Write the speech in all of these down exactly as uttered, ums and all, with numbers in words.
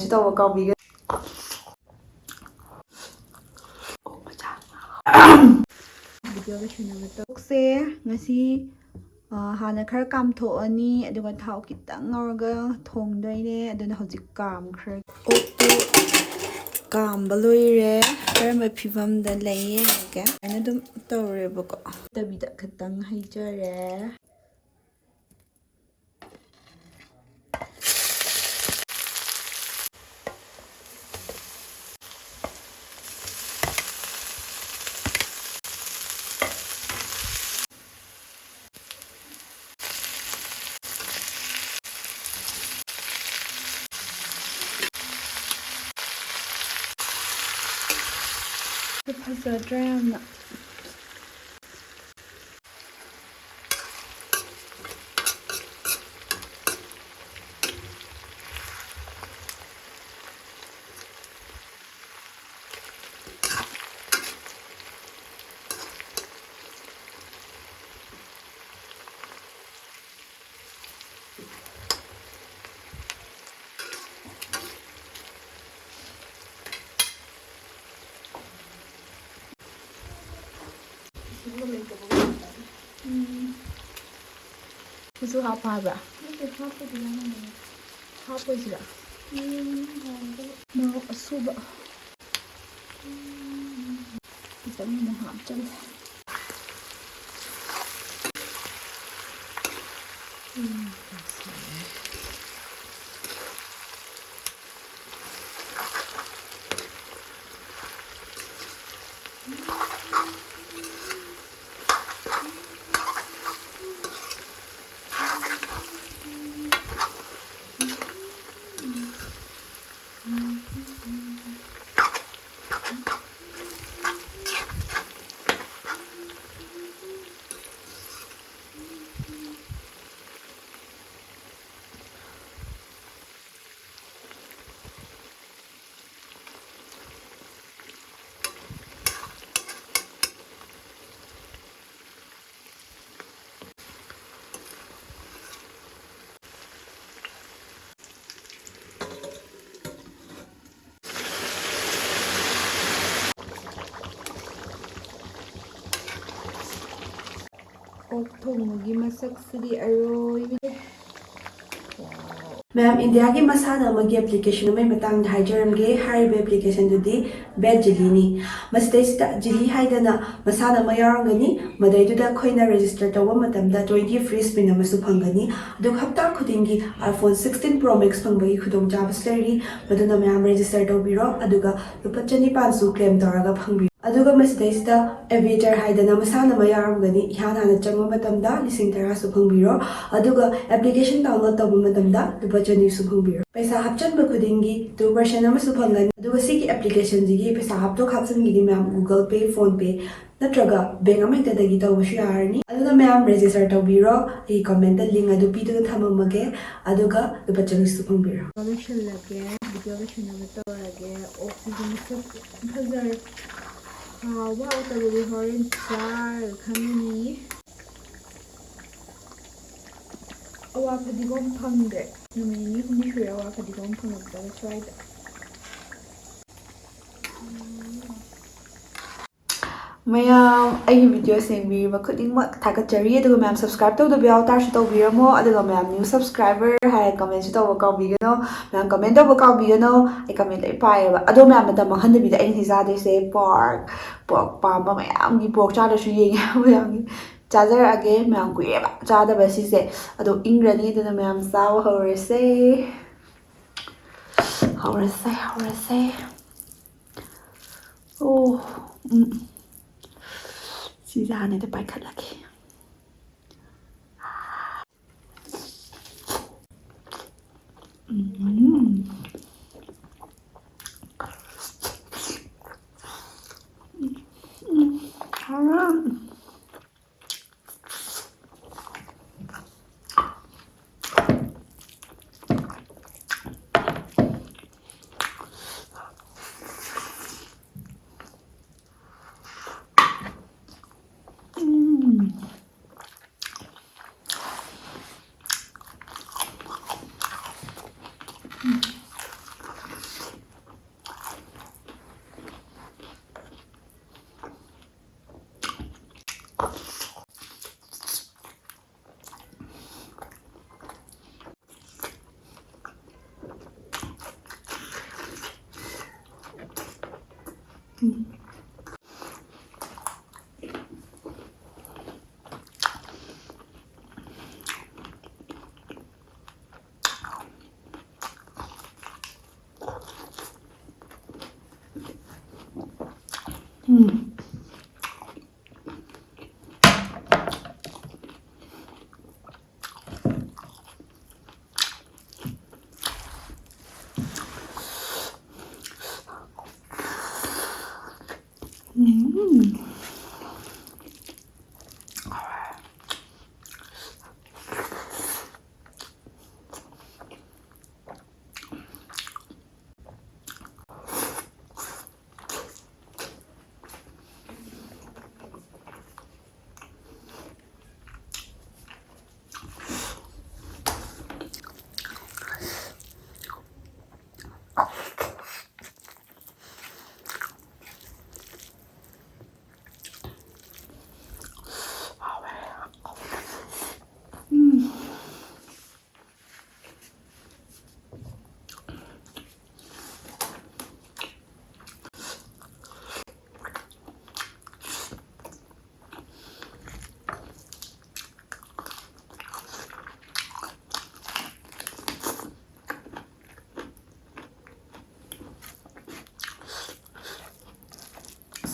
ꯁꯨ ꯇꯧꯕ ꯀꯥꯎꯕꯤꯒꯅꯨ꯫ ꯚꯤꯗꯤꯑꯣ ꯂꯣꯏꯁꯤꯟꯅꯕ ꯇꯧꯁꯦ꯫ ꯉꯁꯤ, ꯑ, ꯍꯥꯟꯅ ꯈꯔ ꯀꯥꯝꯊꯣꯛꯑꯅꯤ, ꯑꯗꯨꯒ ꯊꯥꯎ ꯈꯤꯇꯪ ꯉꯧꯔꯒ ꯊꯣꯡꯗꯣꯏꯅꯦ꯫ ꯑꯗꯨꯅ ꯍꯧꯖꯤꯛ ꯀꯥꯝꯈ꯭ꯔꯦ꯫ ꯑꯣꯛꯇꯨ ꯀꯥꯝꯕ ꯂꯣꯏꯔꯦ꯫ ꯀꯔꯝꯕ ꯐꯤꯕꯝꯗ ꯂꯩ ꯌꯦꯡꯉꯒꯦ꯫ ꯑꯗꯨꯃꯥꯏꯅ ꯑꯗꯨꯝ ꯇꯧꯔꯦꯕꯀꯣ꯫ ꯇꯕꯤꯗ ꯈꯤꯇꯪ ꯍꯩꯖꯔꯦ꯫ ꯐꯖꯗ꯭ꯔꯥ ꯌꯥꯝꯅ? ꯎꯝ꯫ ꯃꯆꯨ ꯍꯥꯞꯄ ꯍꯥꯏꯕ꯭ꯔꯥ? ꯅꯠꯇꯦ, ꯍꯥꯞꯄꯗꯤ ꯌꯥꯝ ꯍꯥꯞꯄꯣꯏꯁꯤꯔꯥ? ꯎꯝ, ꯍꯥꯎꯒꯗꯕ꯫ ꯃꯣꯔꯣꯛ ꯑꯁꯨꯕ꯫ ꯎꯝ꯫ ꯈꯤꯇꯪ ꯑꯃꯨꯛ ꯍꯥꯞꯆꯜꯂꯦ꯫ ꯎꯝ꯫ ꯑꯣꯛ ꯊꯣꯡꯕꯒꯤ ꯃꯁꯛꯁꯤꯗꯤ ꯑꯔꯣꯏꯕꯤ꯫ ꯃꯌꯥꯝ, ꯏꯟꯗꯤꯌꯥꯒꯤ ꯃꯁꯥꯟꯅ ꯑꯃꯒꯤ ꯑꯦꯄ꯭ꯂꯤꯀꯦꯁꯟ ꯑꯃꯒꯤ ꯃꯇꯥꯡꯗ ꯍꯥꯏꯖꯔꯝꯒꯦ꯫ ꯍꯥꯏꯔꯤꯕ ꯑꯦꯄ꯭ꯂꯤꯀꯦꯁꯟꯗꯨꯗꯤ ꯕꯦꯠ ꯖꯤꯂꯤꯅꯤ꯫ ꯃꯁꯤꯗꯩꯁꯤꯗ ꯖꯤꯂꯤ ꯍꯥꯏꯗꯅ ꯃꯁꯥꯟꯅ ꯑꯃ ꯌꯥꯎꯔꯝꯒꯅꯤ, ꯃꯗꯩꯗꯨꯗ ꯑꯩꯈꯣꯏꯅ ꯔꯦꯖꯤꯁꯇꯔ ꯇꯧꯕ ꯃꯇꯝꯗ twenty free spin ꯑꯃꯁꯨ ꯐꯪꯒꯅꯤ꯫ ꯑꯗꯨꯒ ꯍꯞꯇꯥ ꯈꯨꯗꯤꯡꯒꯤ iPhone sixteen Pro Max ꯐꯪꯕꯒꯤ ꯈꯨꯗꯣꯡꯆꯥꯕꯁꯨ ꯂꯩꯔꯤ꯫ ꯃꯗꯨꯅ ꯃꯌꯥꯝ ꯔꯦꯖꯤꯁꯇꯔ ꯇꯧꯕꯤꯔꯣ, ꯑꯗꯨꯒ ꯂꯨꯄꯥ ꯆꯅꯤꯄꯥꯟꯁꯨ ꯀ꯭ꯂꯦꯝ ꯇꯧꯔꯒ ꯐꯪꯕꯤꯔꯣ꯫ ꯑꯗꯨꯒ ꯃꯁꯤꯗꯩꯁꯤꯗ ꯑꯦꯚꯤꯌꯦꯇꯔ ꯍꯥꯏꯗꯅ ꯃꯁꯥꯟꯅ ꯑꯃ ꯌꯥꯎꯔꯝꯒꯅꯤ꯫ ꯏꯍꯥꯟ ꯍꯥꯟꯅ ꯆꯪꯕ ꯃꯇꯝꯗ ꯂꯤꯁꯤꯡ ꯇꯔꯥꯁꯨ ꯐꯪꯕꯤꯔꯣ, ꯑꯗꯨꯒ ꯑꯦꯄ꯭ꯂꯤꯀꯦꯁꯟ ꯗꯥꯎꯟꯂꯣꯗ ꯇꯧꯕ ꯃꯇꯝꯗ ꯂꯨꯄꯥ ꯆꯅꯤꯁꯨ ꯐꯪꯕꯤꯔꯣ꯫ ꯄꯩꯁꯥ ꯍꯥꯞꯆꯟꯕ ꯈꯨꯗꯤꯡꯒꯤ two percent ꯑꯃꯁꯨ ꯐꯪꯒꯅꯤ꯫ ꯑꯗꯨꯒ ꯁꯤꯒꯤ ꯑꯦꯄ꯭ꯂꯤꯀꯦꯁꯟꯁꯤꯒꯤ ꯄꯩꯁꯥ ꯍꯥꯞꯇꯣꯛ ꯍꯥꯞꯆꯤꯟꯒꯤꯗꯤ ꯃꯌꯥꯝ Google Pay, PhonePe ꯅꯠꯇ꯭ꯔꯒ ꯕꯦꯡ ꯑꯃꯍꯦꯛꯇꯗꯒꯤ ꯇꯧꯕꯁꯨ ꯌꯥꯔꯅꯤ꯫ ꯑꯗꯨꯅ ꯃꯌꯥꯝ ꯔꯦꯖꯤꯁꯇꯔ ꯇꯧꯕꯤꯔꯣ꯫ ꯑꯩ ꯀꯃꯦꯟꯇ ꯂꯤꯡ ꯑꯗꯨ ꯄꯤꯗꯨꯅ ꯊꯝꯃꯝꯃꯒꯦ, ꯑꯗꯨꯒ ꯂꯨꯄꯥ ꯆꯅꯤꯁꯨ ꯐꯪꯕꯤꯔꯣ꯫ ꯂꯣꯏꯁꯤꯜꯂꯒꯦ, ꯚꯤꯗꯤꯑꯣ ꯂꯣꯏꯁꯤꯟꯅꯕ ꯇꯧꯔꯒꯦ꯫ ꯑꯣꯛꯁꯤꯁꯨ ꯃꯁꯛ ꯌꯥꯝ ꯐꯖꯔꯦ꯫ ꯍꯥꯎꯕ ꯍꯥꯎꯇꯕꯗꯤ ꯍꯣꯔꯦꯟ ꯆꯥꯔꯒ ꯈꯪꯉꯅꯤ꯫ ꯑꯋꯥ ꯐꯗꯤꯒꯣꯝ ꯐꯪꯗ꯭ꯔꯦ꯫ ꯅꯨꯃꯤꯠ ꯅꯤꯅꯤ ꯍꯨꯝꯅꯤ ꯁꯨꯔꯦ ꯑꯋꯥ ꯐꯗꯤꯒꯣꯝ ꯐꯪꯉꯛꯇꯕ ꯁ꯭ꯋꯥꯏꯗ꯫ ꯃꯌꯥꯝ, ꯑꯩꯒꯤ ꯚꯤꯗꯤꯑꯣ ꯌꯦꯡꯕꯤꯔꯤꯕ ꯈꯨꯗꯤꯡꯃꯛ ꯊꯥꯒꯠꯆꯔꯤ꯫ ꯑꯗꯨꯒ ꯃꯌꯥꯝ, subscribe ꯇꯧꯗꯕ ꯌꯥꯎ ꯇꯥꯔꯁꯨ ꯇꯧꯕꯤꯔꯝꯃꯣ꯫ ꯑꯗꯨꯒ ꯃꯌꯥꯝ, new subscriber ꯍꯥꯏꯔ ꯀꯃꯦꯟꯁꯨ ꯇꯧꯕ ꯀꯥꯎꯕꯤꯒꯅꯣ꯫ ꯃꯌꯥꯝ, ꯀꯃꯦꯟ ꯇꯧꯕ ꯀꯥꯎꯕꯤꯒꯅꯣ꯫ ꯑꯩ ꯀꯃꯦꯟ ꯂꯣꯏ ꯄꯥꯏꯌꯦꯕ꯫ ꯑꯗꯣ ꯃꯌꯥꯝ, ꯃꯇꯝ ꯃꯥꯡꯍꯟꯗꯕꯤꯗ ꯑꯩꯅ ꯁꯤ ꯆꯥꯗꯣꯏꯁꯦ ꯄꯣꯔꯛ꯫ ꯄꯣꯔꯛ ꯄꯥꯝꯕ ꯃꯌꯥꯝꯒꯤ ꯄꯣꯔꯛ ꯆꯥꯗ꯭ꯔꯁꯨ ꯌꯦꯡꯉꯦ ꯍꯥꯏꯕ ꯃꯌꯥꯝꯒꯤ ꯆꯥꯖꯔꯛꯑꯒꯦ꯫ ꯃꯌꯥꯝ, ꯀꯨꯏꯔꯦꯕ ꯆꯥꯗꯕ ꯁꯤꯁꯦ꯫ ꯑꯗꯣ ꯏꯪꯈ꯭ꯔꯅꯤ, ꯑꯗꯨꯅ ꯃꯌꯥꯝ ꯆꯥꯕ ꯍꯧꯔꯁꯦ꯫ ꯍꯧꯔꯁꯦ, ꯍꯧꯔꯁꯦ꯫ ꯑꯣ, ꯎꯝ꯫ ꯁꯤꯁꯦ ꯍꯥꯟꯅꯗꯤ ꯄꯥꯏꯈꯠꯂꯒꯦ꯫ ꯎꯝ꯫ ꯎꯝ꯫ ꯎꯝ꯫ ꯎꯝ꯫ ꯎꯝ꯫ ꯎꯝ꯫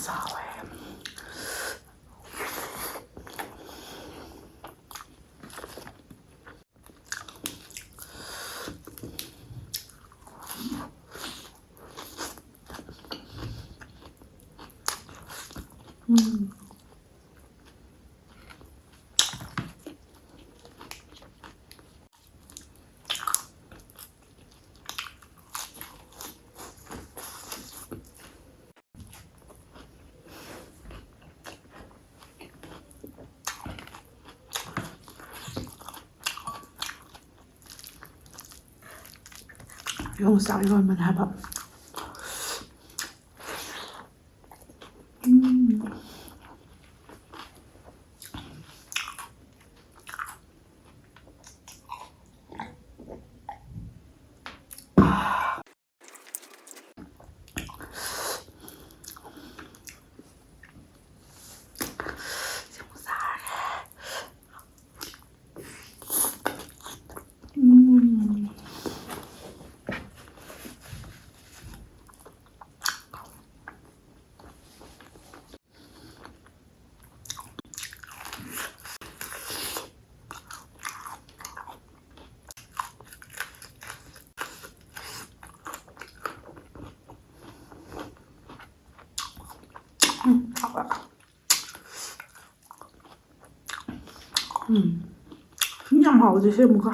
ꯁꯥꯎꯋꯦ꯫ ꯎꯝ꯫ ꯌꯣꯡꯆꯥꯛ ꯏꯔꯣꯟꯕꯅꯦ ꯍꯥꯏꯕ꯫ ꯎꯝ꯫ ꯎꯝ꯫ ꯌꯥꯝ ꯍꯥꯎꯗꯣꯏꯁꯦ ꯑꯃꯨꯛꯀ꯫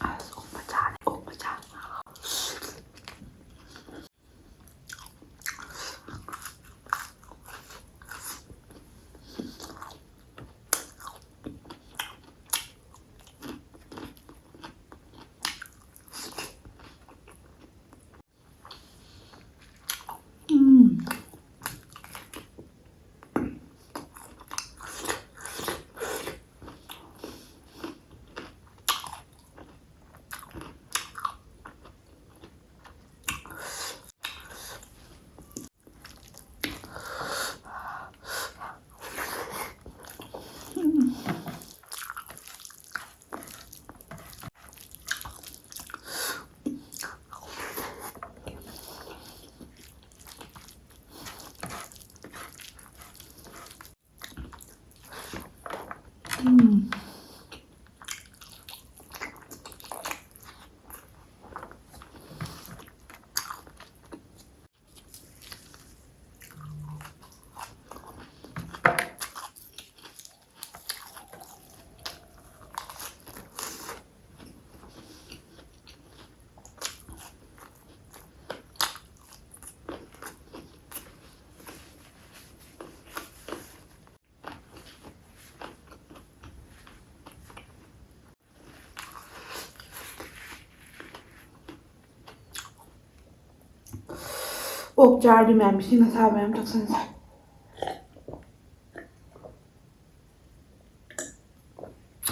ꯑꯁ, ꯑꯣꯛ ꯃꯆꯥꯅꯦ, ꯑꯣꯛ ꯃꯆꯥ꯫ ꯎꯝ꯫ ꯎꯝ꯫ ꯑꯣꯛ ꯆꯥꯔꯗꯤ ꯃꯌꯥꯝ ꯏꯁꯤꯡ ꯑꯁꯥꯕ ꯃꯌꯥꯝ ꯊꯛꯆꯟꯁꯦ꯫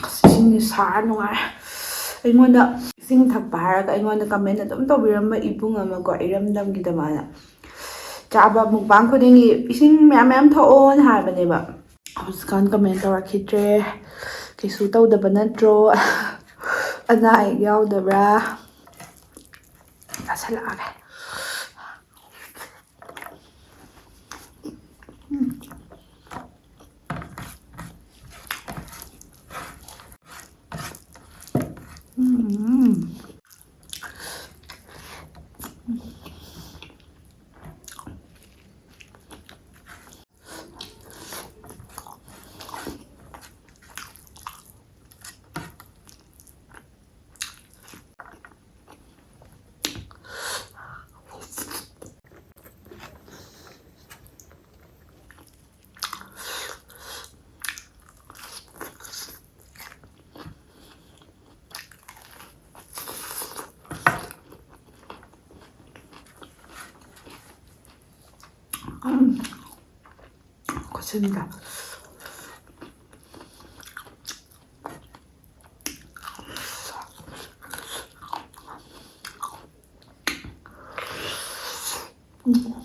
ꯑꯁ, ꯏꯁꯤꯡꯁꯦ ꯁꯥꯔ ꯅꯨꯡꯉꯥꯏ꯫ ꯑꯩꯉꯣꯟꯗ ꯏꯁꯤꯡ ꯊꯛꯄ ꯍꯥꯏꯔꯒ ꯑꯩꯉꯣꯟꯗ comment ꯑꯗꯨꯝ ꯇꯧꯕꯤꯔꯝꯕ ꯏꯕꯨꯡ ꯑꯃꯀꯣ, ꯏꯔꯝꯗꯝꯒꯤ ꯗꯃꯥꯅ ꯆꯥꯕ mukbang ꯈꯨꯗꯤꯡꯒꯤ ꯏꯁꯤꯡ ꯃꯌꯥꯝ ꯃꯌꯥꯝ ꯊꯛꯑꯣꯅ ꯍꯥꯏꯕꯅꯦꯕ꯫ ꯍꯧꯖꯤꯛꯀꯥꯟ comment ꯇꯧꯔꯛꯈꯤꯗ꯭ꯔꯦ꯫ "ꯀꯩꯁꯨ ꯇꯧꯗꯕ ꯅꯠꯇ꯭ꯔꯣ?" ꯑꯅꯥ ꯑꯌꯦꯛ ꯌꯥꯎꯗꯕ꯭ꯔꯥ? ꯆꯥꯁꯤꯜꯂꯛꯑꯒꯦ꯫ ꯎꯝ꯫ ꯎꯝ꯫ ꯈꯨꯠꯁꯤꯟꯗ꯫ ꯎꯝ꯫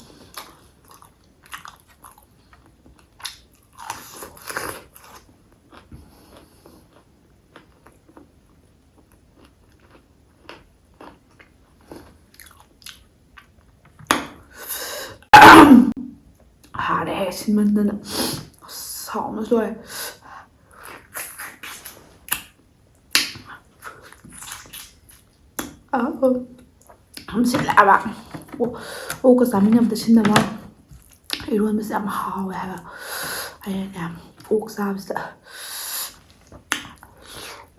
ꯍꯥꯔꯦ ꯁꯤꯟꯃꯟꯗꯅ꯫ ꯑꯁ, ꯍꯥꯎ ꯑꯃꯁꯨ ꯂꯣꯏꯔꯦ꯫ ꯑꯥ, ꯌꯥꯝ ꯁꯤꯜꯂꯦ ꯍꯥꯏꯕ꯫ ꯑꯣ-, ꯑꯣꯛꯀ ꯆꯥꯃꯤꯟꯅꯕꯗ ꯁꯤꯟꯅꯕ ꯏꯔꯣꯟꯕꯁꯦ ꯌꯥꯝ ꯍꯥꯎꯋꯦ ꯍꯥꯏꯕ꯫ ꯑꯩꯅꯅꯦ, ꯑꯣꯛ ꯆꯥꯕꯁꯤꯗ꯫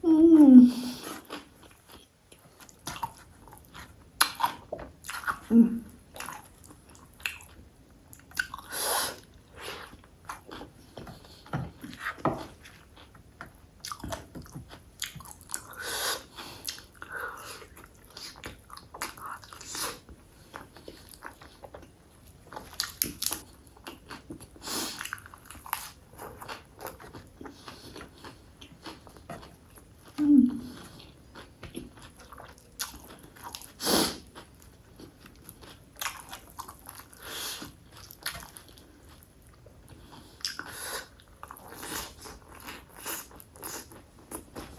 ꯎꯝ꯫ ꯎꯝ꯫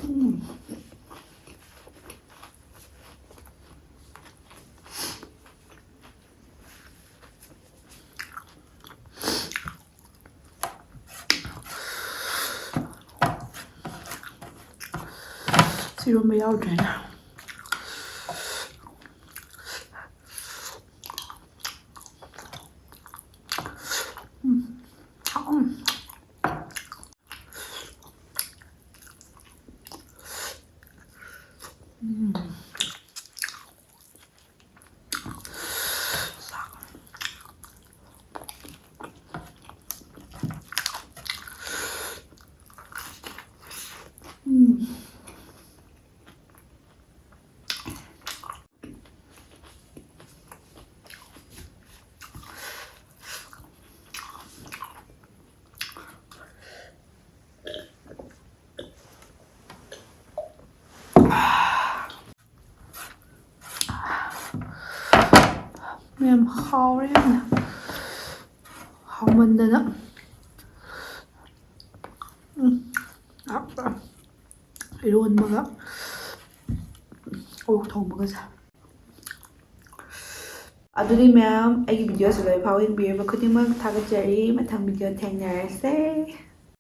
ꯎꯝ꯫ ꯏꯔꯣꯟꯕ ꯌꯥꯎꯗ꯭ꯔꯦꯅ꯫ ꯎꯝ꯫ ꯎꯝ꯫ ꯎꯝ꯫ ꯎꯝ꯫ ꯃꯌꯥꯝ ꯍꯥꯎꯔꯦ ꯌꯥꯝꯅ꯫ ꯍꯥꯎꯃꯟꯗꯅ꯫ ꯎꯝ꯫ ꯏꯔꯣꯟꯕꯒ ꯑꯣꯛ ꯊꯣꯡꯕꯒꯁꯦ꯫ ꯑꯗꯨꯗꯤ ꯃꯌꯥꯝ, ꯑꯩꯒꯤ videoꯁꯦ ꯂꯣꯏ ꯐꯥꯎ ꯌꯦꯡꯕꯤꯔꯤꯕ ꯈꯨꯗꯤꯡꯃꯛ ꯊꯥꯒꯠꯆꯔꯤ꯫ ꯃꯊꯪ video ꯊꯦꯡꯅꯔꯁꯦ꯫